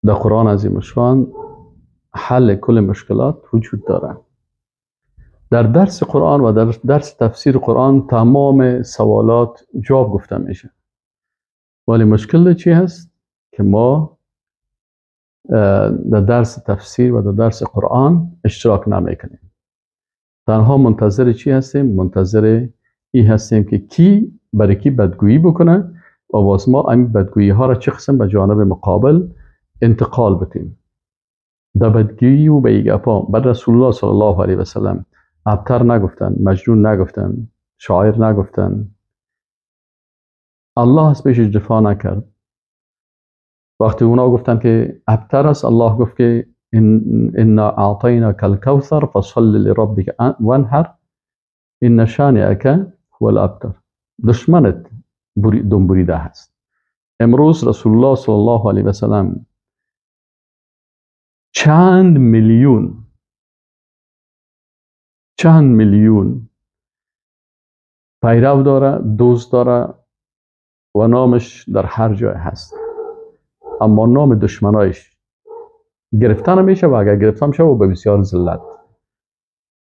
در قرآن عظیم شان حل کل مشکلات وجود داره. در درس قرآن و در درس تفسیر قرآن تمام سوالات جواب گفته میشه، ولی مشکل چی هست؟ که ما در درس تفسیر و در درس قرآن اشتراک نمیکنیم. تنها منتظر چی هستیم؟ منتظر ای هستیم که کی برای کی بدگویی بکنه و باز ما این بدگویی ها را چه قسم به جانب مقابل انتقال بدیم. در بدگویی و به گپا بر رسول الله صلی الله علیه و سلم ابتر نگفتن، مجنون نگفتن، شاعر نگفتن. الله از پیشش دفاع نکرد. وقتی اونا گفتن که ابتر است، الله گفت که انا اعطیناک الکوثر فصل لربک وانحر ان شانئک هو الابتر. دشمنت دم بریده هست. امروز رسول الله صلی الله علیه و سلم چند میلیون پیرو داره، دوست داره و نامش در هر جای هست، اما نام دشمنایش گرفته نمیشه و اگر گرفته میشه و به بسیار ذلت.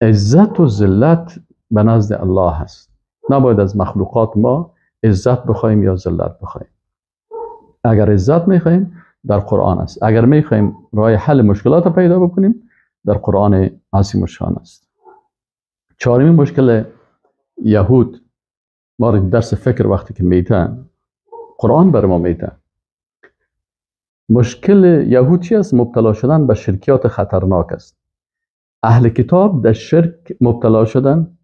عزت و ذلت به نزد الله هست. نباید از مخلوقات ما عزت بخوایم یا ذلت بخوایم. اگر عزت میخوایم در قرآن است، اگر میخوایم راه حل مشکلات رو پیدا بکنیم در قرآن عظیم الشان است. چهارمین مشکل یهود ما رو درس فکر وقتی که میتن قرآن بر ما میتن. مشکل یهود چی است؟ مبتلا شدن به شرکیات خطرناک است. اهل کتاب در شرک مبتلا شدن،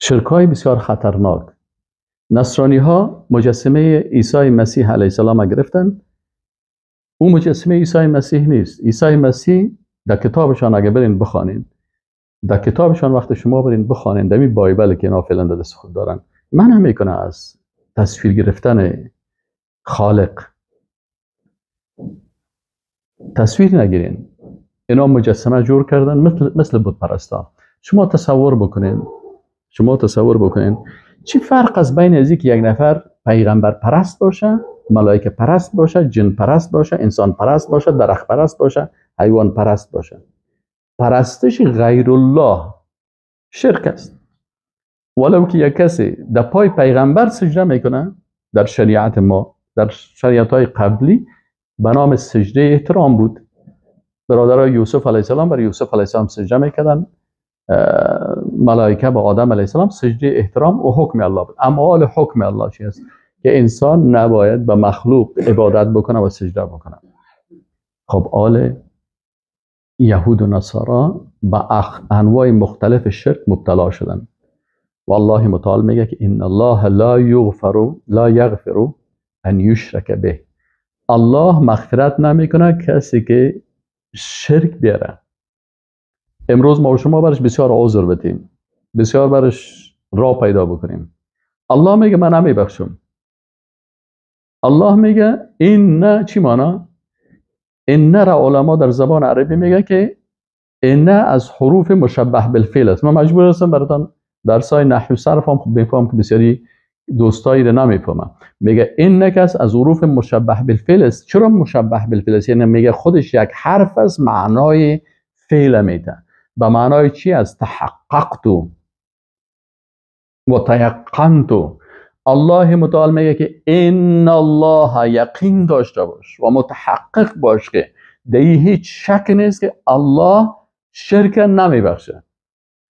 شرک های بسیار خطرناک. نصرانی ها مجسمه عیسی مسیح علیه السلام گرفتن. او مجسمه عیسی مسیح نیست. عیسی مسیح در کتابشان اگه برین بخوانید، در کتابشان وقت شما برین بخوانید، در این بایبل که اینا فعلا در دست خود دارن، منع میکنه از تصویر گرفتن خالق. تصویر نگیرین. اینا مجسمه جور کردن مثل بت پرستا. شما تصور بکنین، شما تصور بکنین چی فرق از بین از که یک نفر پیغمبر پرست باشه، ملائکه پرست باشه، جن پرست باشه، انسان پرست باشه، درخت پرست باشه، حیوان پرست باشه. پرستش غیر الله شرک است. ولو که یک کسی در پای پیغمبر سجده میکنه، در شریعت ما، در شریعت های قبلی به نام سجده احترام بود. برادرای یوسف علیه السلام برای یوسف علیه السلام سجده میکردن، ملائکه با آدم علیه السلام سجده احترام و حکم الله بود. اما حال حکم الله چی است؟ که انسان نباید به مخلوق عبادت بکنه و سجده بکنه. خب آل یهود و نصارا به انواع مختلف شرک مبتلا شدن. والله متعال میگه که ان الله لا یغفر ان یشرک به. الله مغفرت نمیکنه کسی که شرک بیاره. امروز ما و شما برش بسیار عذر بدیم، بسیار برش راه پیدا بکنیم. الله میگه من نمیبخشم. الله میگه این نه چی مانا؟ این نه را علما در زبان عربی میگه که این نه از حروف مشبه بالفعل است. من مجبور هستم براتون درسای نحو صرف هم خوب بفهم که بسیاری دوستایی رو نمیفهمم. میگه این نکس از حروف مشبه بالفعل است. چرا مشبه بالفعل است؟ یعنی میگه خودش یک حرف از معنای فعل میده. به معنای چی است؟ تحققت و تیقنت. الله متعال میگه که ان الله، یقین داشته باش و متحقق باش که در هیچ شک نیست که الله شرک نمیبخشه.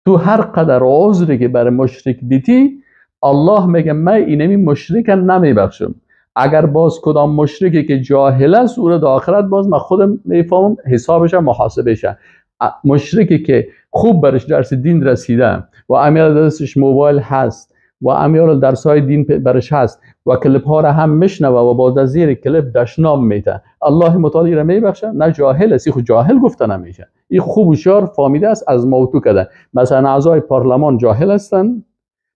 تو هر قدر عذری که برای مشرک بیتی، الله میگه من اینمی مشرک نمیبخشم. اگر باز کدام مشرکی که جاهل است او را در آخرت باز من خودم میفهمم حسابش محاسبش. مشرکی که خوب برش درس دین رسیده و امیال دستش موبایل هست و امیال درسای دین برش هست و کلپ ها را هم میشنوه و باز از زیر کلپ دشنام میده، الله متعال را میبخشه. نه جاهل است، خود جاهل گفته نمیشه، این خوب و شار فهمیده است، از موتو کده. مثلا اعضای پارلمان جاهل هستند،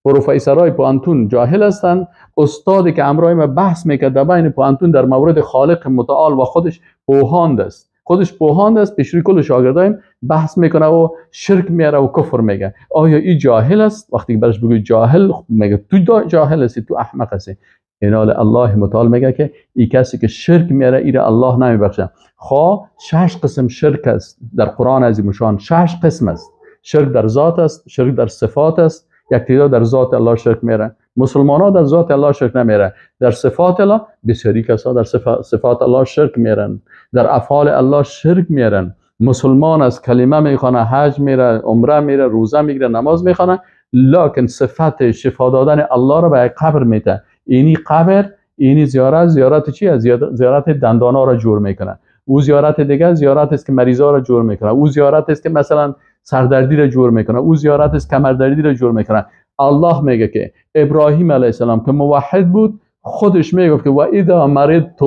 پروفسورای پوانتون جاهل هستند، استادی که امرای ما بحث میکرد در بین پوانتون در مورد خالق متعال و خودش پوهاند است، خودش پوهاند است، پیش روی کل شاگردایم بحث میکنه و شرک میاره و کفر میگه. آیا این جاهل است؟ وقتی که برش بگوی جاهل، میگه تو جاهل هستی، تو احمق هستی. اینال الله متعال میگه که ای کسی که شرک میاره ایره الله نمیبخشه. خواه 6 قسم شرک است در قرآن عظیم شان، 6 قسم است. شرک در ذات است، شرک در صفات است. یک تعداد در ذات الله شرک میاره، مسلمان ها در ذات الله شرک نمیاره. در صفات الله بسیاری کسا در صفات الله شرک میارن، در افعال الله شرک میارن. مسلمان از کلمه میخوانه، حج میره، عمره میره، روزه میگیره، نماز میخوانه، لکن صفت شفا دادن الله را به یک قبر میده. اینی قبر، اینی زیارت، زیارت چی؟ زیارت دندانا را جور میکنه. او زیارت دیگه زیارت است که مریضا را جور میکنه. او زیارت است که مثلا سردردی را جور میکنه. او زیارت است کمردردی را جور میکنه. الله میگه که ابراهیم علیه السلام که موحد بود، خودش میگفت که و اذا مرضت،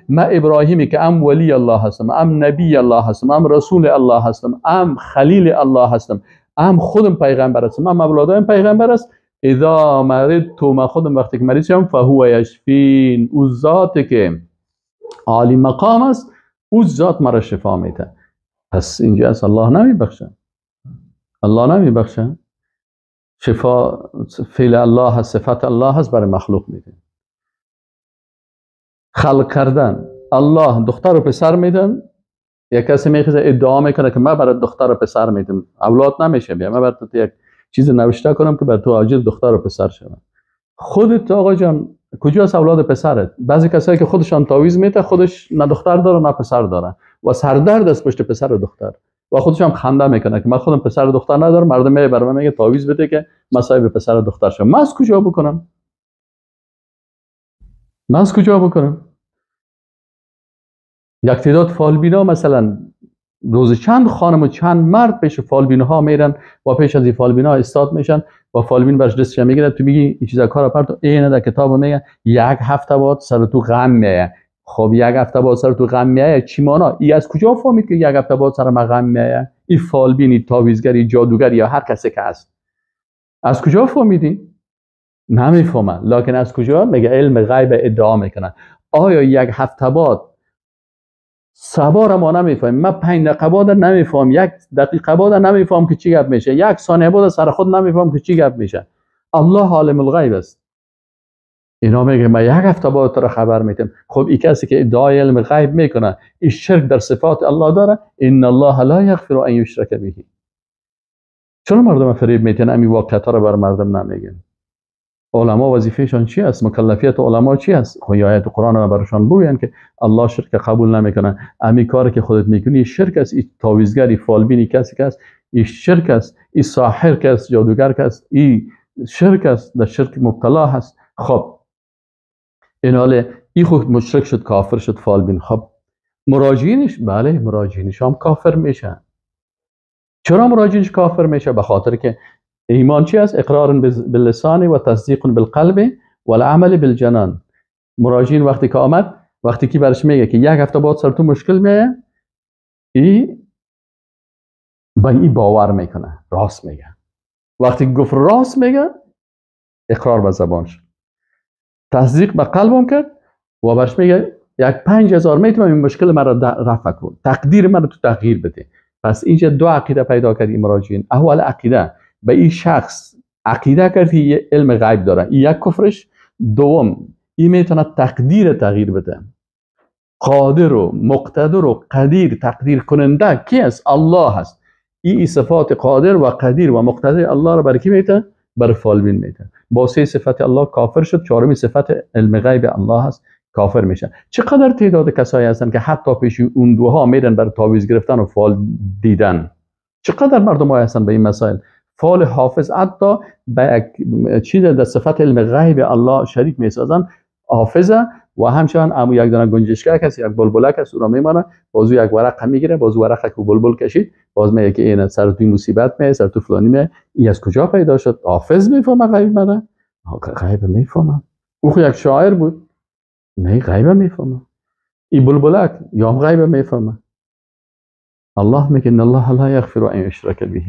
ما ابراهیمی که ام ولی الله هستم، ام نبی الله هستم، ام رسول الله هستم، ام خلیل الله هستم، ام خودم پیغمبر هستم، ام اولادایم پیغمبر است. اذا مرضت، ما خودم وقتی که مریض شدم، فهو یشفین، او ذاتی که عالی مقام است، او ذات مرا شفا میده. پس اینجا است الله نمیبخشه، الله نمیبخشه. شفا فعل الله هست، صفت الله هست، برای مخلوق میده. خلق کردن الله دختر و پسر میدن. یک کسی میخواد ادعا میکنه که من برای دختر و پسر میدم، اولاد نمیشه، بیا من برای تو یک چیز نوشته کنم که بر تو عاجل دختر و پسر شود. خودت آقا جان کجاست اولاد پسرت؟ بعضی کسایی که خودشان تعویض میده، خودش نه دختر داره نه پسر داره و سردرد است پشت پسر و دختر، و خودش هم خنده میکنه که من خودم پسر و دختر ندارم، مردم میای برای من میگه تعویض بده که من صاحب پسر و دختر شم. من از کجا بکنم؟ من از کجا بکنم؟ یک تعداد فالبینا مثلا روز چند خانم و چند مرد پیش فالبینها میرن و پیش از این فالبینا استاد میشن و فالبین برش دستش میگیره، تو میگی این چیزا کارا پرت، اینه در کتاب میگه یک هفته بعد سر تو غم میایه. خب یک هفته بعد سر تو غم میایه چی معنا؟ ای از کجا فهمید که یک هفته بعد سر ما غم میایه؟ این فالبینی، تعویذگری، جادوگر یا هر کسی که هست، از کجا فهمیدی؟ نمیفهمه. لکن از کجا؟ میگه علم غیب ادعا میکنه. آیا یک هفته بعد سبا ما نمیفهمیم؟ من 5 دقیقه بعد نمیفهم، 1 دقیقه بعد نمیفهم که چی گپ میشه، 1 ثانیه بعد سر خود نمیفهم که چی گپ میشه. الله عالم الغیب است. اینا میگه من یک هفته بعد تو را خبر میدم. خب این کسی که ادعای علم غیب میکنه، این شرک در صفات الله داره. ان الله لا یغفر ان یشرک به. چرا مردم فریب میتن؟ امی واقعیت ها رو بر مردم نمیگن. علما وظیفهشان چی است؟ مکلفیت علما چی است؟ خب آیات قرآن رو براشان بگوین که الله شرک قبول نمیکنه. امی کاری که خودت میکنی شرک است. این تعویذگری، فالبینی کسی که است، این شرک است. این ساحر که است، جادوگر که است، این شرک است، در شرک مبتلا هست. خب این حاله این خود مشرک شد، کافر شد، فالبین. خب مراجعینش، بله مراجعینش هم کافر میشن. چرا مراجعینش کافر میشه؟ به خاطر که ایمان چی است؟ اقرار باللسان و تصدیق بالقلب و العمل بالجنان. مراجعین وقتی که آمد، وقتی که برش میگه که یک هفته بعد سر تو مشکل میایه، ای با این باور میکنه، راست میگه. وقتی گفت راست میگه، اقرار به زبان شد، تصدیق به قلبم کرد و برش میگه یک 5000 میتونم این مشکل مرا رفع کن، تقدیر مرا تو تغییر بده. پس اینجا دو عقیده پیدا کرد این مراجعین. اول عقیده به این شخص عقیده کرد که علم غیب داره، این یک کفرش. دوم این میتونه تقدیر تغییر بده. قادر و مقتدر و قدیر، تقدیر کننده کی است؟ الله هست. این صفات قادر و قدیر و مقتدر الله را برای کی میته؟ برای فالبین میته. با سه صفت الله کافر شد، چهارمی صفت علم غیب الله هست، کافر میشه. چقدر تعداد کسایی هستن که حتی پیش اون دوها میرن برای تعویذ گرفتن و فال دیدن. چقدر مردم های هستن به این مسائل. فال حافظ حتی به یک چیز در صفت علم غیب الله شریک میسازن، حافظه و همچنان امو یک دانه گنجشکه کس، یک بلبلک است، او را میمانه، بازو یک ورقه میگیره، بازو ورقه که بلبل کشید، باز میگه که این سر تو مصیبت میه، سر تو فلانی میه. این از کجا پیدا شد؟ حافظ میفهمه غیب مره؟ غیب میفهمه. او خو یک شاعر بود، نه غیب میفهمه. این بلبلک یا هم غیب میفهمه. الله میگه ان الله لا یغفر ان یشرک به.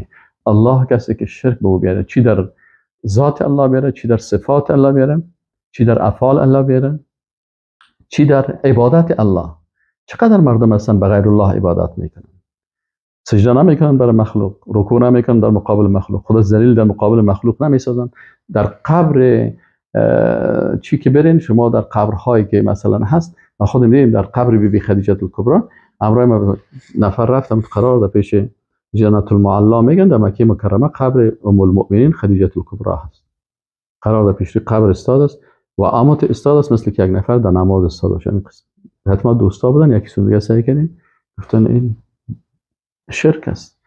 الله کسی که شرک به او بیاره، چی در ذات الله بیاره، چی در صفات الله بیاره، چی در افعال الله بیاره، چی در عبادت الله. چقدر مردم هستن به غیر الله عبادت میکنن، سجده نمیکنن برای مخلوق، رکوع نمیکنن در مقابل مخلوق، خدا ذلیل در مقابل مخلوق نمیسازن، در قبر چی که برین شما در قبرهایی که مثلا هست، ما خودم دیدیم در قبر بی بی خدیجه الکبرا امرای ما نفر رفتم قرار در پیش جنت المعلا میگن در مکه مکرمه قبر ام المؤمنین خدیجه الکبرا هست، قرار در پیش قبر استاد است و امات استاد است، مثل که یک نفر در نماز استاد باشه. حتما دوستا بودن، یکی دیگه سعی کردیم گفتن این شرک است،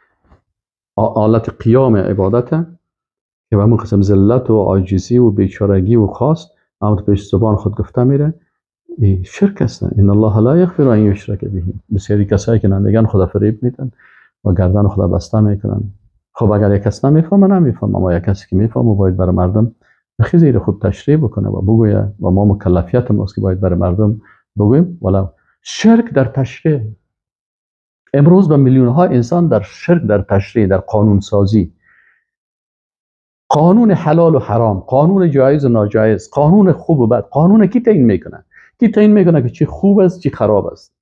آلت قیام عبادت که به همون قسم ذلت و عاجزی و بیچارگی و خاص اما پیش زبان خود گفته میره این شرک است. ان الله لا یغفر ان یشرک به. بسیاری کسایی که نمیگن خدا فریب میدن و گردن خدا بسته میکنن. خب اگر یک کس نمیفهمه نمیفهمه، اما یک کسی که میفهمه باید برای مردم خیلی خوب تشریح بکنه و بگویه و ما مکلفیت ماست که باید برای مردم بگوییم. ولی شرک در تشریح امروز به میلیون ها انسان در شرک، در تشریح، در قانون سازی، قانون حلال و حرام، قانون جایز و ناجایز، قانون خوب و بد، قانون کی تعیین میکنه؟ کی تعیین میکنه که چی خوب است چی خراب است،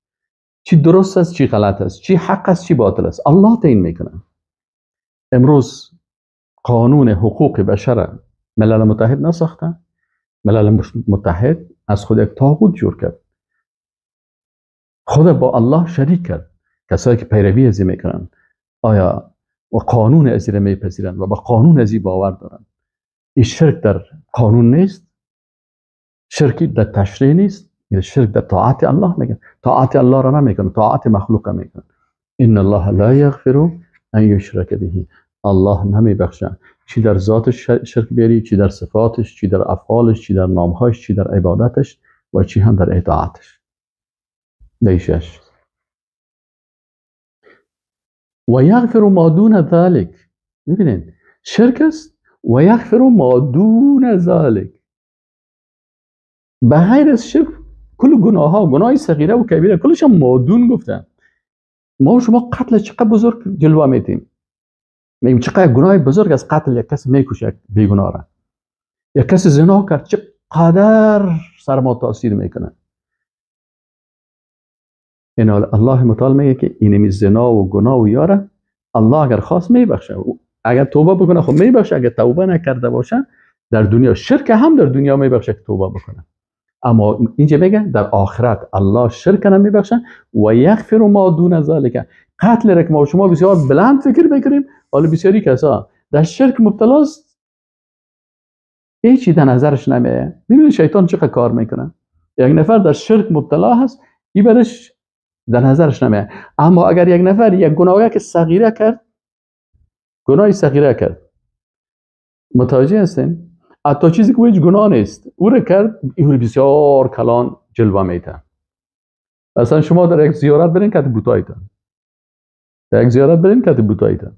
چی درست است چی غلط است، چی حق است چی باطل است؟ الله تعیین میکنه. امروز قانون حقوق بشر ملل متحد نساخته، ملل متحد از خود یک طاغوت جور کرد، خود با الله شریک کرد. کسایی که پیروی ازی میکنن آیا و قانون ازی را میپذیرن و با قانون ازی باور دارن؟ این شرک در قانون نیست، شرکی در تشریع نیست، این شرک در طاعت الله میگن. طاعت الله را نمیکنن، طاعت مخلوق میکنن. ان الله لا یغفر ان یشرک به. الله نمیبخشه چی در ذاتش شرک بیاری، چی در صفاتش، چی در افعالش، چی در نامهاش، چی در عبادتش و چی هم در اطاعتش. دیشش و یغفر ما دون ذلک. میبینین شرک است و یغفر ما دون ذلک، به غیر از شرک کل گناه ها، گناه صغیره و کبیره کلش هم مادون گفتن. ما و شما قتل چقدر بزرگ جلوه میتیم، میگیم چقدر گناه بزرگ از قتل، یک کس میکشه یک بیگناه را، یک کس زنا کرد چقدر سر ما تاثیر میکنه. این الله متعال میگه که اینمی زنا و گناه و یاره الله اگر خواست میبخشه، اگر توبه بکنه خب میبخشه، اگر توبه نکرده باشه در دنیا شرک هم در دنیا میبخشه که توبه بکنه. اما اینجا میگه در آخرت الله شرک نمیبخشه و یغفر ما دون ذلک. قتل را که ما شما بسیار بلند فکر میکنیم، حالا بسیاری کسا در شرک مبتلا است، هیچی در نظرش نمیه. میبینید شیطان چقدر کار میکنه. یک نفر در شرک مبتلا هست، این برش در نظرش نمیه. اما اگر یک نفر یک گناه که صغیره کرد، گناه صغیره کرد، متوجه هستین؟ حتی چیزی که هیچ گناه نیست او را کرد، این بسیار کلان جلوه میده. مثلا شما در یک زیارت برین که بوتایتان، در یک زیارت برین که بوتایتان،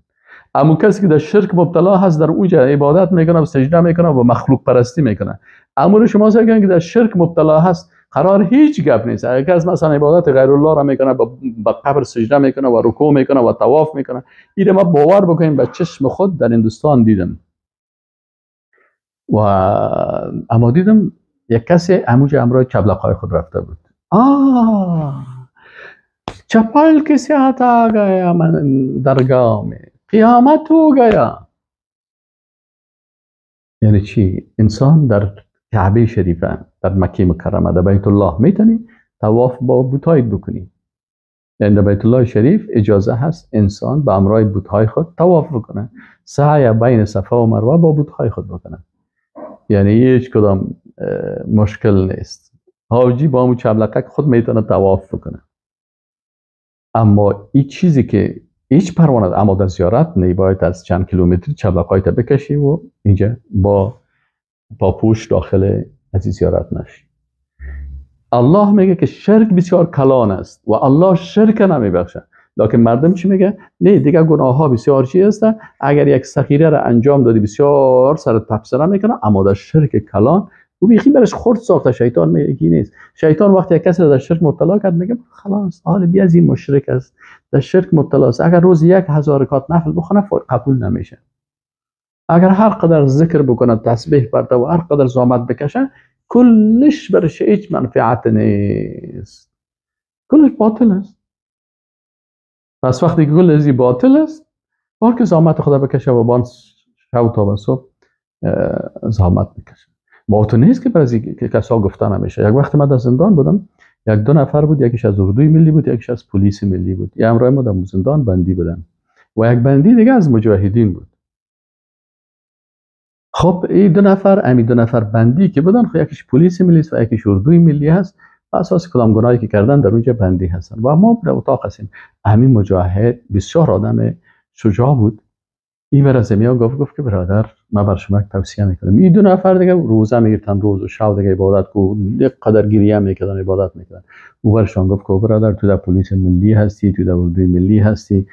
اما کسی که در شرک مبتلا هست در اونجا عبادت میکنه و سجده میکنه و مخلوق پرستی میکنه، اما شما سعی که در شرک مبتلا هست قرار هیچ گپ نیست. اگر کس مثلا عبادت غیر الله را میکنه، با قبر سجده میکنه و رکوع میکنه و طواف میکنه، این ما باور بکنیم به چشم خود در هندوستان دیدم و اما دیدم یک کسی اموج امرای چبلقای خود رفته بود. چپل کسی آتا گیا من درگاه می قیامت ہو گیا. یعنی چی؟ انسان در کعبه شریفه، در مکه مکرمه، در بیت الله میتونی طواف با بت‌های بکنی. یعنی در بیت الله شریف اجازه هست انسان به امرای بت‌های خود طواف بکنه، سعی بین صفا و مروه با بت‌های خود بکنه، یعنی هیچ کدام مشکل نیست. حاجی با همون چبلقه خود میتونه طواف بکنه. اما این چیزی که هیچ پروا نداره، اما در زیارت نه، باید از چند کیلومتری چبلقایت بکشی و اینجا با پاپوش داخل از زیارت نشی. الله میگه که شرک بسیار کلان است و الله شرک نمیبخشه. لکن مردم چی میگه؟ نه دیگه گناه ها بسیار چی است، اگر یک صغیره را انجام دادی بسیار سر تبصره میکنه، اما در شرک کلان او بیخی برش خرد ساخته. شیطان میگه نیست. شیطان وقتی یک کسی را در شرک مبتلا کرد میگه خلاص حالا بیا از این مشرک است، در شرک مبتلا است، اگر روز 1000 رکعت نفل بخونه قبول نمیشه، اگر هر قدر ذکر بکنه، تسبیح پرده و هر قدر زحمت بکشه، کلش برش هیچ منفعت نیست، کلش باطل است. پس وقتی که کل ازی باطل است، بار که زحمت خدا بکشه و بان شب تا به صبح زحمت بکشه. با تو نیست که بعضی کسا گفته نمیشه. یک وقت من در زندان بودم، یک دو نفر بود، یکیش از اردوی ملی بود، یکیش از پلیس ملی بود. یه همراه ما در زندان بندی بودن و یک بندی دیگه از مجاهدین بود. خب این دو نفر، امی دو نفر بندی که بودن، خب یکیش پلیس ملی است و یکیش اردوی ملی هست. و اساس کدام گناهی که کردن در اونجا بندی هستن و ما در اتاق هستیم. همین مجاهد بسیار آدم شجاع بود. این بر از گفت که برادر من بر شما توصیه میکنم. این دو نفر دیگه روزه میگرفتن، روز و شب دیگه عبادت کو، یک قدر گریه میکردن، عبادت میکردن. او برشان گفت که برادر تو در پلیس ملی هستی، تو در اردوی ملی هستی،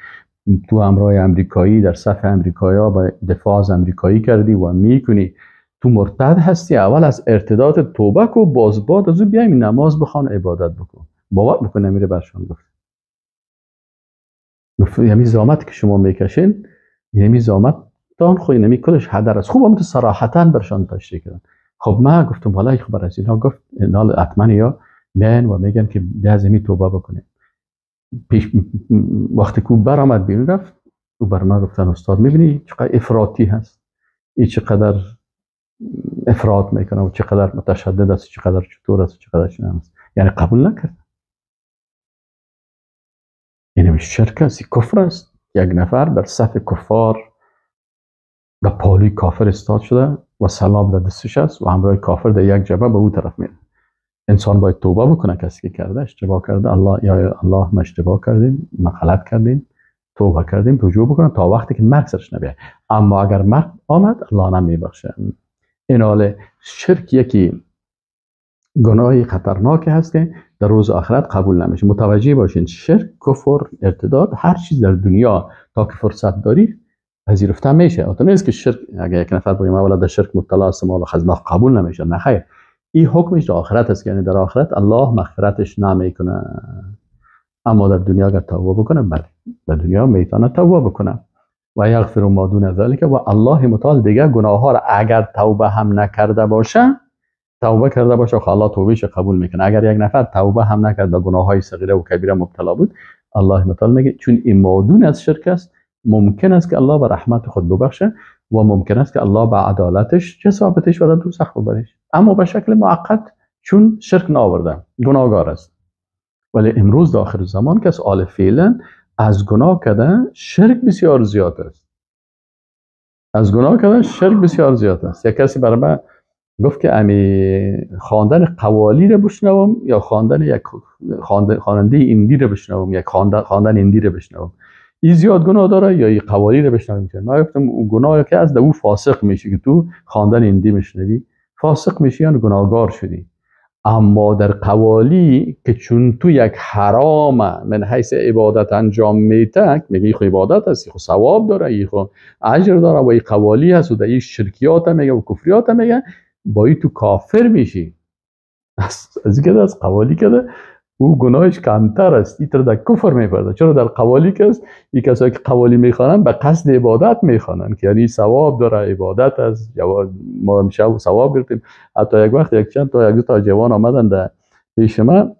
تو همراه امریکایی در صف امریکایا با دفاع از امریکایی کردی و میکنی، تو مرتد هستی، اول از ارتداد توبه کو، باز بعد از او بیایم نماز بخوان، عبادت بکن. باور بکن امیر برشان گفت یعنی زحمت که شما میکشین، یعنی زحمت تان خو اینمی کلش هدر است. خوب هم تو صراحتا برشان تشریح کردن. خب من گفتم والله خب از اینا گفت اینا حتما یا میان و میگن که بیا از امی توبه بکنیم. پیش وقتی که برآمد بیرون رفت، او بر من گفتن استاد میبینی چقدر افراطی هست، این چقدر افراط میکنه و چقدر متشدد است، چقدر چطور است، چقدر چنان است. یعنی قبول نکرد. یعنی شرک است، کفر است. یک نفر در صف کفار در پالوی کافر استاد شده و سلام در دستش است و همراه کافر در یک جبهه به او طرف میره. انسان باید توبه بکنه. کسی که کرده اشتباه کرده، الله یا الله ما اشتباه کردیم، ما غلط کردیم، توبه کردیم، رجوع بکنه تا وقتی که مرگ سرش نبیه. اما اگر مرگ آمد الله نمیبخشه. این حال شرک یکی گناهی خطرناک هست که در روز آخرت قبول نمیشه. متوجه باشین، شرک، کفر، ارتداد، هر چیز در دنیا تا که فرصت داری پذیرفته میشه. البته نیست که شرک اگر یک نفر بگه من والا در شرک مبتلا هستم والا خزنه قبول نمیشه، نه خیر، این حکمش در آخرت است، یعنی در آخرت الله مغفرتش نمیکنه. اما در دنیا اگر توبه بکنه، بله در دنیا میتونه توبه بکنه. و یغفر ما دون ذلک، و الله متعال دیگه گناه ها را اگر توبه هم نکرده باشه، توبه کرده باشه خب الله توبهش قبول میکنه. اگر یک نفر توبه هم نکرد و گناه های صغیره و کبیره مبتلا بود، الله متعال میگه چون این مادون از شرک است، ممکن است که الله به رحمت خود ببخشه و ممکن است که الله به عدالتش چه ثابتش و در دوزخ ببرش، اما به شکل موقت چون شرک نآورده گناهگار است. ولی امروز در آخر زمان که آل فعلا از گناه کردن شرک بسیار زیاد است. از گناه کردن شرک بسیار زیاد است. یک کسی برای من گفت که امی خواندن قوالی رو بشنوم یا خواندن یک خواننده ایندی رو بشنوم، یک خواندن ایندی رو بشنوم، این زیاد گناه داره یا این قوالی رو بشنوم؟ من گفتم اون گناه که از او فاسق میشی که تو خواندن ایندی میشنوی، فاسق میشی یعنی گناهگار شدی. اما در قوالی که چون تو یک حرام من حیث عبادت انجام میته، میگه خو عبادت است، خو ثواب داره، خو اجر داره و این قوالی هست و در این شرکیات میگه و کفریات میگه، با این تو کافر میشی. از اینکه از قوالی که او گناهش کمتر است، این در کفر میپرده. چرا در قوالی که است، این کسایی که قوالی میخوانن به قصد عبادت میخوانن که یعنی ثواب داره، عبادت است، ما میشه ثواب گرفتیم. حتی یک وقت یک چند تا یک دو تا جوان آمدن در پیش ما،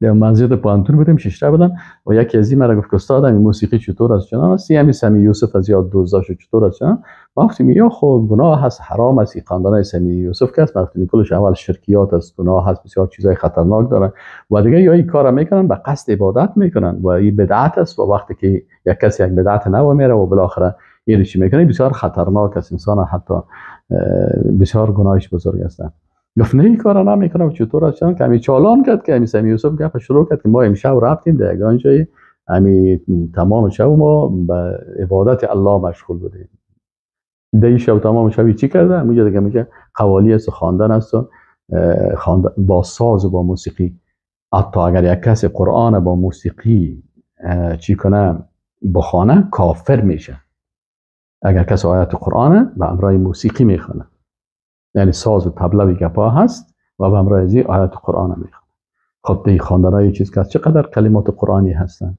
در منزل پوهنتون بودیم، شش بودن، و یکی از این مرا گفت که استاد این موسیقی چطور است چنان است، همین سمی یوسف از یاد دوزاش چطور است چنان. ما گفتیم یا خب گناه هست، حرام است، این خواندن سمی یوسف که است. ما گفتیم کلش اول شرکیات است، گناه هست، بسیار چیزای خطرناک دارن و دیگه یا این کارا میکنن به قصد عبادت میکنن و این بدعت است. و وقتی که یک کسی یک بدعت نو میره و بالاخره این چی میکنه، بسیار خطرناک است، انسان حتی بسیار گناهش بزرگ است. گفت نه این کارا نمیکنه و چطور است چنان که همی چالان کرد که همی سمی یوسف گپ شروع کرد که ما امشب رفتیم در یگان جای، همی تمام شب ما به عبادت الله مشغول بودیم. در این شب تمام شب چی کرده؟ همونجا دیگه میگه قوالی است و خواندن است و با ساز و با موسیقی. حتی اگر یک کس قرآن با موسیقی چی کنه بخوانه کافر میشه. اگر کس آیات قرآن به همراه موسیقی میخوانه، یعنی ساز و طبله و گپا هست و به همراه ازی آیات قرآن میخوانه. خب دی خواندن چیز که چقدر کلمات قرآنی هستن،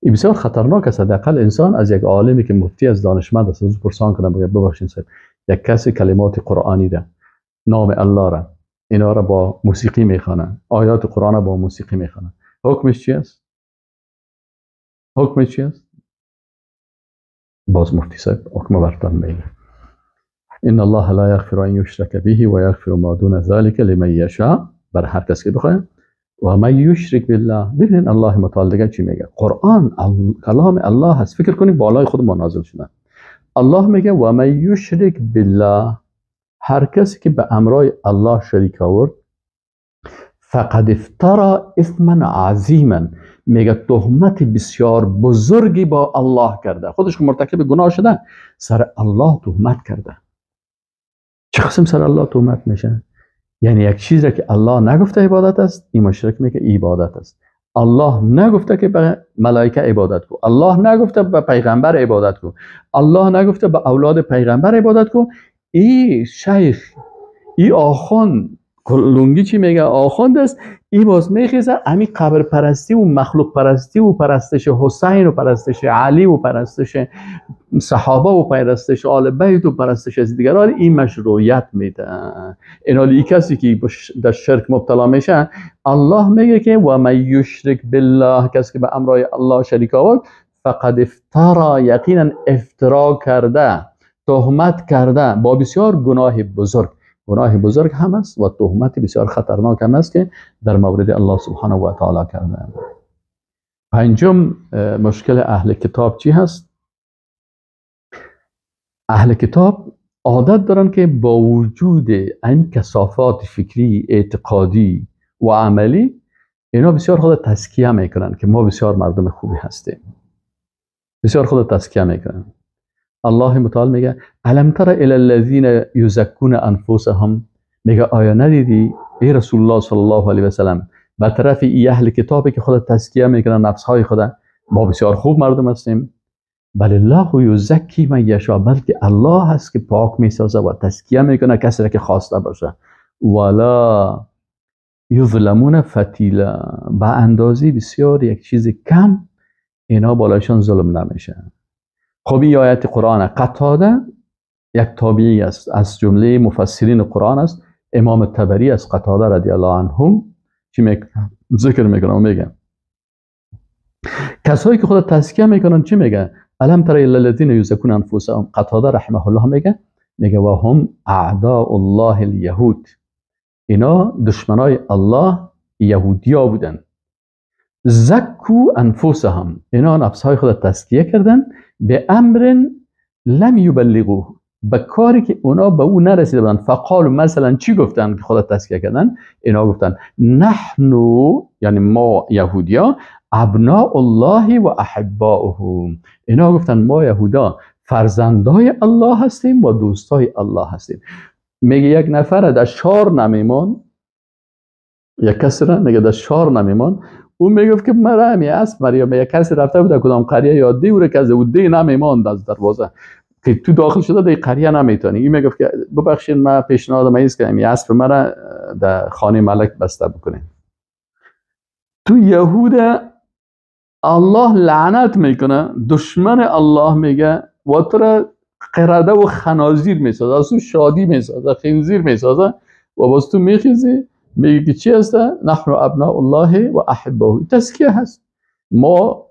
این بسیار خطرناک است. حداقل انسان از یک عالمی که مفتی از دانشمند است از پرسان کنه، بگه ببخشید صاحب، یک کسی کلمات قرآنی را، نام الله را، اینا را با موسیقی میخوانن، آیات قرآن را با موسیقی میخوانن، حکمش چی است؟ حکمش چی است؟ باز مفتی صاحب حکم برتان میگه. ان الله لا یغفر ان یشرک به و یغفر ما دون ذلک لمن یشاء، بر هر کس که بخواد. و من یشرک بالله، ببینین الله متعال دیگه چی میگه؟ قرآن کلام الله هست، فکر کنید بالای خود ما نازل شده. الله میگه و من یشرک بالله، هر کسی که به امرای الله شریک آورد، فقد افترا اثما عظیما، میگه تهمت بسیار بزرگی با الله کرده. خودش که مرتکب گناه شده، سر الله تهمت کرده. چه قسم سر الله تهمت میشه؟ یعنی یک چیزی که الله نگفته عبادت است، این مشرک میگه عبادت است. الله نگفته که به ملائکه عبادت کو، الله نگفته به پیغمبر عبادت کو، الله نگفته به اولاد پیغمبر عبادت کو. ای شیخ، ای آخوند، لونگی چی میگه؟ آخوند است. ای باز میخیزه امی قبر پرستی و مخلوق پرستی و پرستش حسین و پرستش علی و پرستش صحابه و پرستش آل بیت و پرستش از دیگران، این مشروعیت میده. این حالی کسی که در شرک مبتلا میشه، الله میگه که و من یشرک بالله، کسی که به امرای الله شریک آورد، فقد افترا، یقینا افترا کرده، تهمت کرده با بسیار گناه بزرگ. گناه بزرگ هم است و تهمت بسیار خطرناک هم است که در مورد الله سبحانه و تعالی کرده. پنجم مشکل اهل کتاب چی هست؟ اهل کتاب عادت دارن که با وجود این کثافات فکری، اعتقادی و عملی، اینا بسیار خود تزکیه میکنن که ما بسیار مردم خوبی هستیم. بسیار خود تزکیه میکنن. الله متعال میگه الم تر الی الذین یزکون انفسهم، میگه آیا ندیدی ای رسول الله صلی الله علیه و سلم به طرف ای اهل کتابی که خود تزکیه میکنن نفس های خود، ما بسیار خوب مردم هستیم. بل الله یزکی من یشاء، بلکه الله هست که پاک میسازه و تزکیه میکنه کسی را که خواسته باشه. ولا یظلمون فتیلا، به اندازه بسیار یک چیز کم اینا بالایشان ظلم نمیشه. خب این آیت قرآن، قتاده یک تابعی است، از جمله مفسرین قرآن است. امام طبری از قتاده رضی الله عنهم چی ذکر میکنه و میگه کسایی که خود تزکیه میکنن چی میگه؟ الم تر الی الذین یزکون انفسهم. قتاده رحمه الله میگه، میگه و هم اعداء الله الیهود، اینا دشمنای الله یهودیا بودن. زکو انفسهم، اینا نفسهای خود تزکیه کردن به امر لم یبلغوه، به کاری که اونا به او نرسیده بودن. فقالوا، مثلا چی گفتن که خود تزکیه کردن؟ اینا گفتن نحنو، یعنی ما یهودیا، ابناء الله و احباؤه، اینا گفتن ما یهودا فرزندای الله هستیم و دوستای الله هستیم. میگه یک نفر در شار نمیمان، یک کسی را میگه در شار نمیمان، او میگفت که مرا همی اسب مریم، یک کسی رفته بود کدام قریه یا دی، او را که از او دی نمیماند از دروازه که تو داخل شده دی قریه نمیتونی. این میگفت که ببخشید من پیشنهاد من است که همی اسب مرا در خانه ملک بسته بکنین. تو یهود الله لعنت میکنه، دشمن الله میگه و تو را قرده و خنازیر میسازه، از تو شادی میسازه، خنزیر میسازه و باز تو میخیزی میگه که چی هست؟ نحن ابناء الله و احبه. تزکیه هست. ما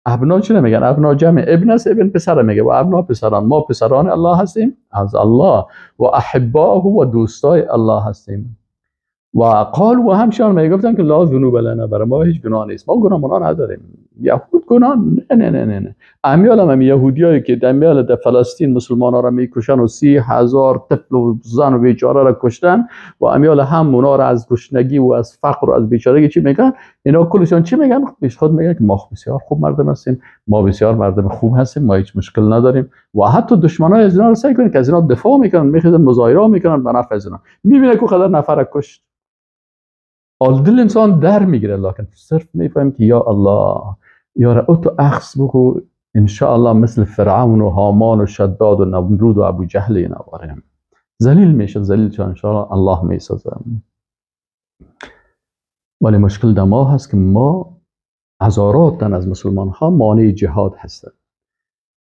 ابنا چی نمیگن؟ ابنا جمع ابن است، ابن پسر میگه و ابنا پسران، ما پسران الله هستیم از الله و احباه و دوستای الله هستیم. و قال و همچنان میگفتن که لا ذنوب لنا، برای ما هیچ گناه نیست، ما گناه منا نداریم. یهود گناه نه نه نه نه نه. امیال هم یهودیایی که امیال در فلسطین مسلمان ها را میکشن و 30,000 طفل و زن و بیچاره را کشتن و امیال هم اونا را از گشنگی و از فقر و از بیچارگی چی میگن؟ اینا کلشان چی میگن؟ پیش خود میگن که ما بسیار خوب مردم هستیم، ما بسیار مردم خوب هستیم، ما هیچ مشکل نداریم. و حتی دشمنای از اینا را سعی کنن که از اینا دفاع میکنن، میخوان مظاهره میکنن به نفع از اینا. میبینه که قدر نفر کشت، دل انسان در میگیره، لکن صرف میفهم که یا الله یا را تو اخذ بگو انشاءالله مثل فرعون و هامان و شداد و نمرود و ابو جهل اینا وارم ذلیل میشه، ذلیل چون انشاءالله الله میسازه. ولی مشکل در ما هست که ما هزارات تن از مسلمان ها مانع جهاد هستند.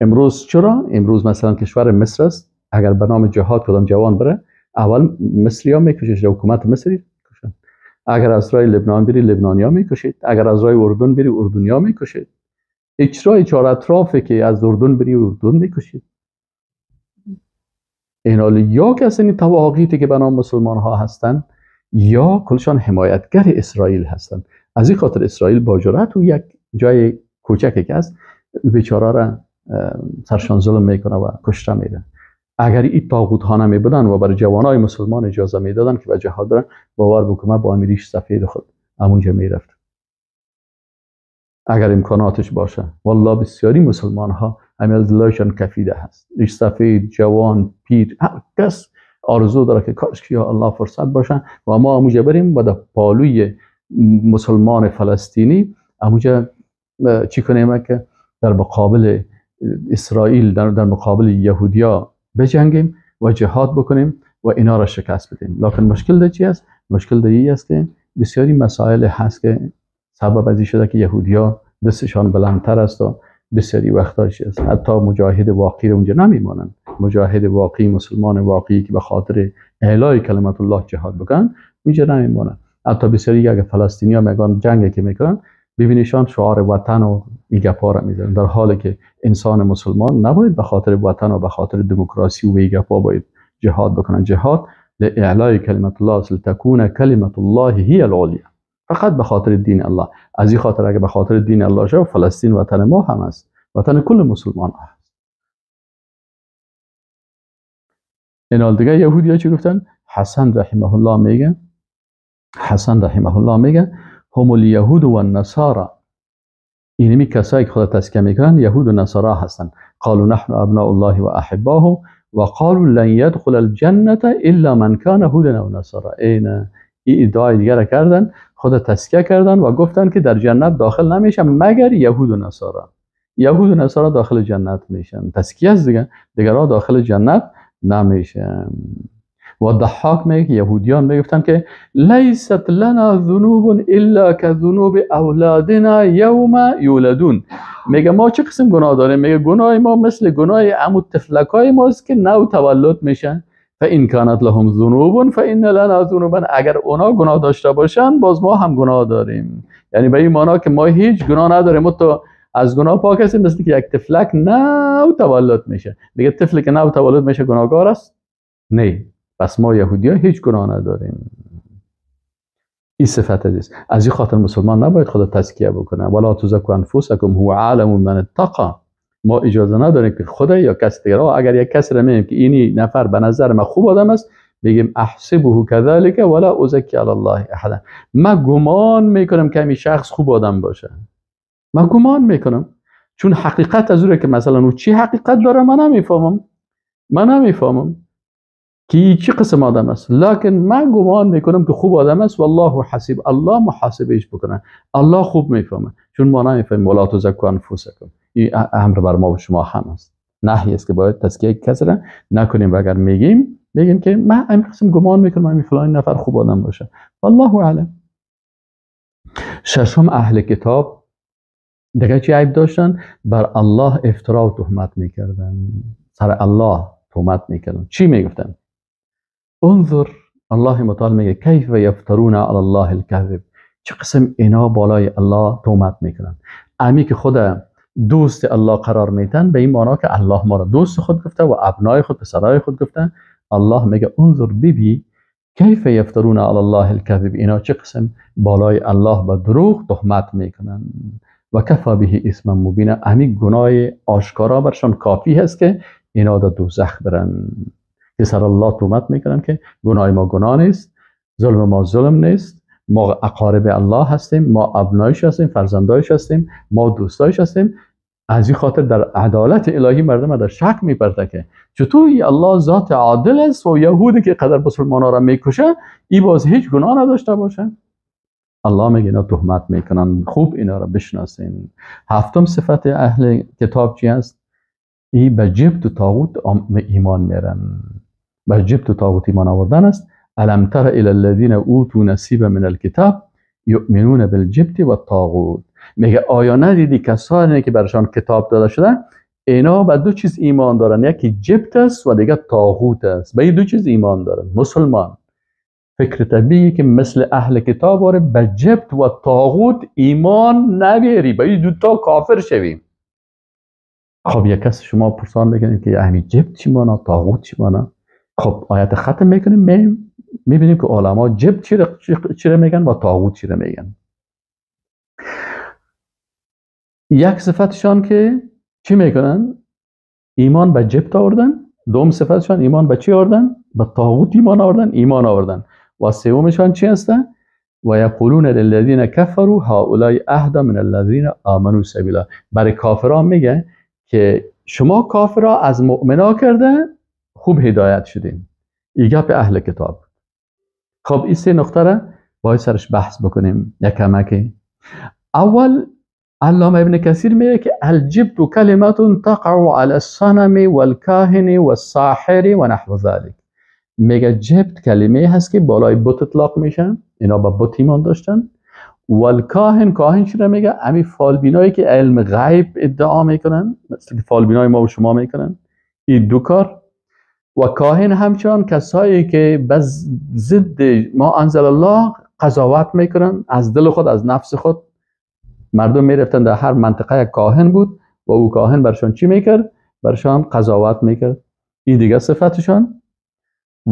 امروز چرا؟ امروز مثلا کشور مصر است، اگر به نام جهاد کدام جوان بره اول مصری ها میکشش، حکومت مصری. اگر از رای لبنان بری لبنانیا میکشید، اگر از رای اردن بری اردنیا میکشید. اجرای چهار اطرافی که از اردن بری اردن میکشید. اینا یا کسانی طواغیتی که به نام مسلمان ها هستند یا کلشان حمایتگر اسرائیل هستند. از این خاطر اسرائیل با جرأت و یک جای کوچکی که است بیچاره را سرشان ظلم میکنه و کشته میده. اگر این طاغوت ها نمی بودن و برای جوانای مسلمان اجازه میدادن که به جهاد برن، باور بکنم با امیریش سفید خود همونجا میرفت اگر امکاناتش باشه. والله بسیاری مسلمان ها عمل دلایشان کفیده هست، ریش سفید، جوان، پیر، هر کس آرزو داره که کاش که یا الله فرصت باشه و ما همونجا بریم و در پالوی مسلمان فلسطینی همونجا چی کنیم که در مقابل اسرائیل، در مقابل یهودیا بجنگیم و جهاد بکنیم و اینا را شکست بدیم. لکن مشکل در چی است؟ مشکل در این است که بسیاری مسائل هست که سبب از این شده که یهودیا دستشان بلندتر است و بسیاری وقتاش است حتی مجاهد واقعی رو اونجا نمیمانند. مجاهد واقعی، مسلمان واقعی که به خاطر اعلای کلمت الله جهاد بکنن اونجا نمیمانند. حتی بسیاری اگه فلسطینیا میگن جنگ که میکنن، ببینیشان شعار وطن و این گپا را میزنن، در حالی که انسان مسلمان نباید به خاطر وطن و به خاطر دموکراسی و این گپا باید جهاد بکنن. جهاد لإعلای کلمت الله است، لتکون کلمت الله هی العلیا، فقط به خاطر دین الله. از این خاطر اگه به خاطر دین الله شد، فلسطین وطن ما هم است، وطن کل مسلمان هست. این دیگه یهودی‌ها چی گفتن؟ حسن رحمه الله میگه، حسن رحمه الله میگه هم الیهود و النصارى، اینمی کسایی که خدا تزکیه میکنن یهود و نصارا هستن. قالوا نحن ابناء الله و احباه و قالوا لن يدخل الجنة الا من كان هودا او نصارا. این ادعای دیگر کردن، خدا تزکیه کردن و گفتن که در جنت داخل نمیشن مگر یهود و نصارا. یهود و نصارا داخل جنت میشن، تزکیه است دیگه، دیگرها داخل جنت نمیشن. و ضحاک میگه یهودیان میگفتن که لیست لنا ذنوب الا كذنوب اولادنا یوم یولدون. میگه ما چه قسم گناه داریم؟ میگه گناه ما مثل گناه عمو طفلکای ماست که نو تولد میشن. فان كانت لهم ذنوب فان لنا ذنوبا، اگر اونا گناه داشته باشن باز ما هم گناه داریم. یعنی به این معنا که ما هیچ گناه نداریم، ما تو از گناه پاک هستیم، مثل که یک طفلک نو تولد میشه. میگه طفلی که نو تولد میشه گناهکار است؟ نه. پس ما یهودی ها هیچ گناه نداریم. این صفت است. از این خاطر مسلمان نباید خدا تزکیه بکنه. ولا تزکوا انفسکم هو اعلم من اتقی. ما اجازه نداریم که خدا یا کس دیگر، اگر یک کس را میگیم که اینی نفر به نظر من خوب آدم است، بگیم احسبه كذلك ولا ازکی علی الله احدا. من گمان میکنم که این شخص خوب آدم باشه، من گمان میکنم، چون حقیقت از اونه که مثلا او چی حقیقت داره من نمیفهمم، من نمیفهمم که چی قسم آدم است، لکن من گمان میکنم که خوب آدم است. والله حسیب، الله محاسبهش بکنه، الله خوب میفهمه، چون ما نمیفهمیم. ولا تزکوا انفسکم، این امر بر ما و شما هم است، نهی است که باید تزکیه کسی را نکنیم. و اگر میگیم، میگیم که من این قسم گمان میکنم این فلان نفر خوب آدم باشه، والله اعلم. ششم، اهل کتاب دیگه چی عیب داشتن؟ بر الله افترا و تهمت میکردن، سر الله تهمت میکردن. چی میگفتن؟ انظر، الله متعال میگه کیف یفترون علی الله الكذب، چه قسم اینا بالای الله تهمت میکنن. امی که خود دوست الله قرار میتن، به این معنا که الله ما را دوست خود گفته و ابنای خود، پسرای خود گفته. الله میگه انظر، ببی، کیف یفترون علی الله الكذب، اینا چه قسم بالای الله به دروغ تهمت میکنن. و کفا به اثما مبینا، امی گناه آشکارا برشان کافی هست که اینا در دوزخ برن، که سر الله تهمت میکنن که گناه ما گناه نیست، ظلم ما ظلم نیست، ما اقارب الله هستیم، ما ابنایش هستیم، فرزندایش هستیم، ما دوستایش هستیم. از این خاطر در عدالت الهی مردم در شک میپرده که چطور الله ذات عادل است و یهودی که قدر مسلمان ها را میکشه ای باز هیچ گناه نداشته باشه. الله میگه اینا تهمت میکنن، خوب اینا را بشناسین. هفتم صفت اهل کتاب چی است؟ ای به جبت و طاغوت ایمان میرن، به جبت و طاغوت ایمان آوردن است. الم تر الی الذین اوتوا نصیبا من الکتاب یؤمنون بالجبت والطاغوت. میگه آیا ندیدی کسانی که برشان کتاب داده شده اینا به دو چیز ایمان دارن، یکی جبت است و دیگه طاغوت است. به این دو چیز ایمان دارن. مسلمان فکر طبیعی که مثل اهل کتاب واره به جبت و طاغوت ایمان نبیری، به این دو تا کافر شویم. خب یک کس شما پرسان بکنید که اهمی جبت چی مانا، طاغوت چی مانا؟ خب آیت ختم میکنیم، میبینیم که علما جبت چی را میگن و طاغوت چی را میگن. یک صفتشان که چی میکنن؟ ایمان به جبت آوردن. دوم صفتشان ایمان به چی آوردن؟ به طاغوت ایمان آوردن، ایمان آوردن. و سومشان چی هستن؟ و یقولون للذین کفروا هؤلاء اهدی من الذین آمنوا سبیلا. برای کافران میگه که شما کافرا از مؤمنا کرده خوب هدایت شدین. ای گپ اهل کتاب. خب این سه نقطه را باید سرش بحث بکنیم یک کمکی. اول علامه ابن کثیر میگه که الجبت کلمة تقع علی الصنم والکاهن والساحر و نحو ذلك. میگه جبت کلمه هست که بالای بت اطلاق میشه، اینا با بت ایمان داشتن. والکاهن، کاهن چی را میگه؟ امی فالبینایی که علم غیب ادعا میکنن، مثل که فالبینای ما و شما میکنن، این دو کار. و کاهن همچنان کسایی که بس ضد ما انزل الله قضاوت میکنن، از دل خود، از نفس خود. مردم میرفتن در هر منطقه یک کاهن بود و او کاهن برشان چی میکرد؟ برشان قضاوت میکرد. این دیگه صفتشان.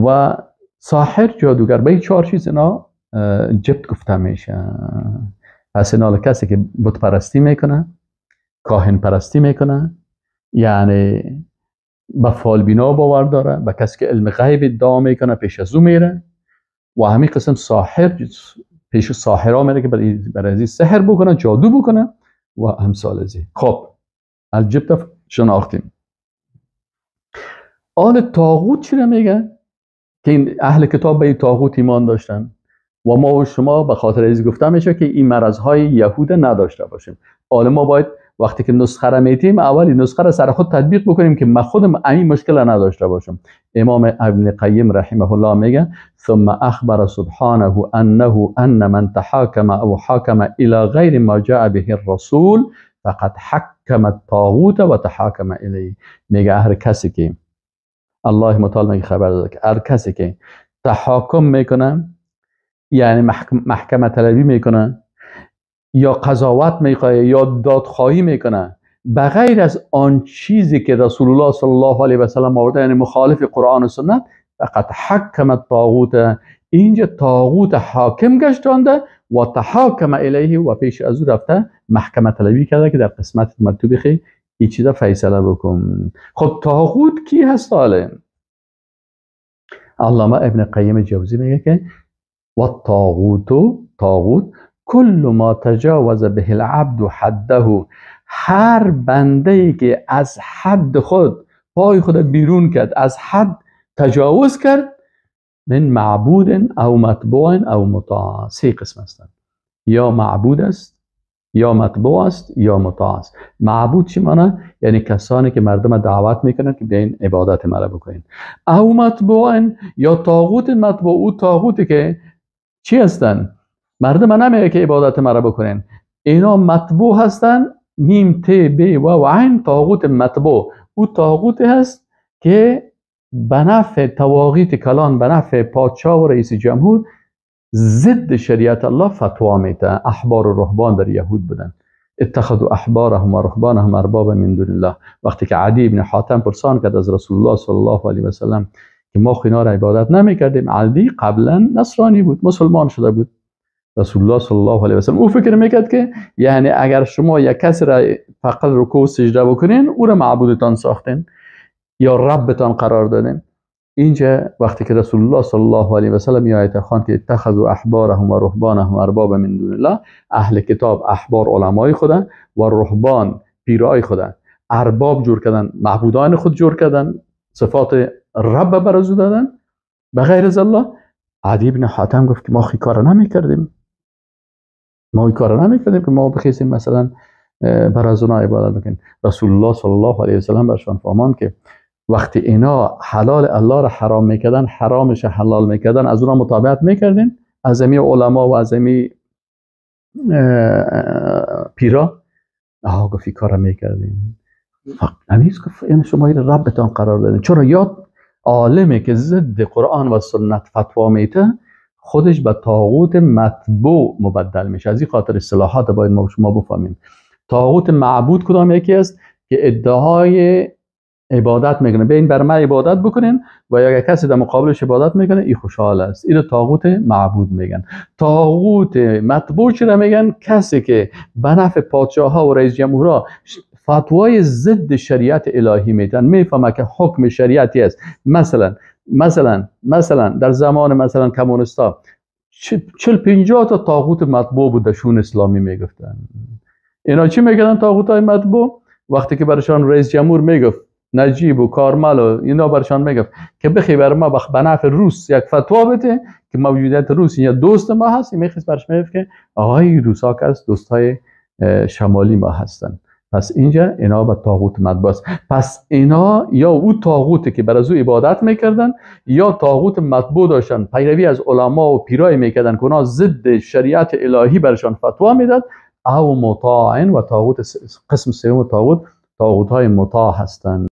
و ساحر، جادوگر، به این چهار چیز اینا جبت گفته میشه. پس اینا کسی که بت پرستی میکنه، کاهن پرستی میکنه، یعنی به فالبینا باور داره، به کسی که علم غیب ادعا میکنه پیش از او میره، و همین قسم ساحر پیش ساحرا میره که برای از سحر بکنه، جادو بکنه و امثال ازی. خب الجبت شناختیم. آل طاغوت چی میگه؟ که این اهل کتاب به این طاغوت ایمان داشتن و ما و شما به خاطر از گفته میشه که این مرضهای یهود نداشته باشیم. آل ما باید وقتی که نسخه را میتیم اول این نسخه را سر خود تطبیق بکنیم که ما خودم این مشکل را نداشته باشم. امام ابن قیم رحمه الله میگه ثم اخبر سبحانه انه ان من تحاکم او حاکم الى غیر ما جاء به الرسول فقد حکم الطاغوت و تحاکم الیه. میگه هر کسی که الله متعال میگه خبر داده که هر کسی که تحاکم میکنه، یعنی محکمه طلبی میکنه یا قضاوت میخواه یا دادخواهی میکنه بغیر از آن چیزی که رسول الله صلی الله علیه و سلم آورده، یعنی مخالف قرآن و سنت، فقط حکم الطاغوت، اینجا طاغوت حاکم گشتانده و تحاکم الیه و پیش از او رفته محکمه طلبی کرده که در قسمت مکتوب خی این چیزا فیصله بکن. خب طاغوت کی هست؟ حاله علامه ابن قیم جوزی میگه که و الطاغوت، طاغوت کل ما تجاوز به العبد حده، هر بنده ای که از حد خود پای خود بیرون کرد، از حد تجاوز کرد، من معبود او متبوع او مطاع. سه قسم هستند، یا معبود است، یا متبوع است، یا مطاع است. معبود چی معنی؟ یعنی کسانی که مردم دعوت میکنن که بیاین عبادت مرا بکنین. او متبوع یا طاغوت متبوع، او طاغوتی که چی هستن؟ مردم نمیگه که عبادت مرا بکنین، اینا متبوع هستن. میم ت ب و عین، طاغوت متبوع، او طاغوتی هست که به نفع طواغیت کلان، به نفع پادشاه و رئیس جمهور ضد شریعت الله فتوا میده. احبار و رهبان در یهود بودن، اتخذوا احبارهم و رهبانهم اربابا من دون الله. وقتی که عدی ابن حاتم پرسان کرد از رسول الله صلی الله علیه و سلم که ما خینا را عبادت نمیکردیم، عدی قبلا نصرانی بود، مسلمان شده بود. رسول الله صلی الله علیه و سلم او فکر میکرد که یعنی اگر شما یک کسی را فقط رکوع و سجده بکنین او را معبودتان ساختین یا ربتان قرار دادین. اینجا وقتی که رسول الله صلی الله علیه و سلم آیت خواند که اتخذوا احبارهم و رهبانهم اربابا من دون الله، اهل کتاب احبار علمای خودن و رهبان پیرای خودن، ارباب جور کردن، معبودان خود جور کردن، صفات رب برازو دادن بغیر از الله. عدی بن حاتم گفت که ما خی کار نمیکردیم، ما این کار نمیکردیم که ما بخیسیم مثلا بر از اونا عبادت بکنیم. رسول الله صلی الله علیه و سلم برشان فرمان که وقتی اینا حلال الله را حرام میکردن، حرامش حلال میکردن، از اونا متابعت میکردین، از امی علما و از امی پیرا، آها گفت این کار میکردین. نمیز گفت یعنی شما این ربتان قرار دادین. چرا؟ یاد عالمی که ضد قرآن و سنت فتوا میته خودش به طاغوت متبوع مبدل میشه. از این خاطر اصطلاحات باید ما شما بفهمیم. طاغوت معبود کدام یکی است؟ که ادعای عبادت میکنه، بین بر ما عبادت بکنین و یا کسی در مقابلش عبادت میکنه این خوشحال است. اینو طاغوت معبود میگن. طاغوت مطبوع چرا میگن؟ کسی که به نفع پادشاه ها و رئیس جمهورها فتوای ضد شریعت الهی میدن، میفهمه که حکم شریعتی است. مثلا در زمان مثلا کمونیستا 40-50 تا طاغوت مطبوع بود شون اسلامی میگفتن. اینا چی میگن طاغوت های مطبوع؟ وقتی که برشان رئیس جمهور میگفت نجیب و کارمل و اینا برشان میگفت که بخی بر ما به نفع روس یک فتوا بده که موجودیت روس یا دوست ما هست، میخواست برش میگفت که آهای روسا که از دوستای شمالی ما هستن. پس اینجا اینا به طاغوت مطبوع است. پس اینا یا او طاغوتی که بر از او عبادت میکردن یا طاغوت مطبوع داشتن، پیروی از علما و پیرای میکردن که اونا ضد شریعت الهی برشان فتوا میداد، او مطاعن و طاغوت قسم سوم طاغوت، طاغوت های مطاع هستند.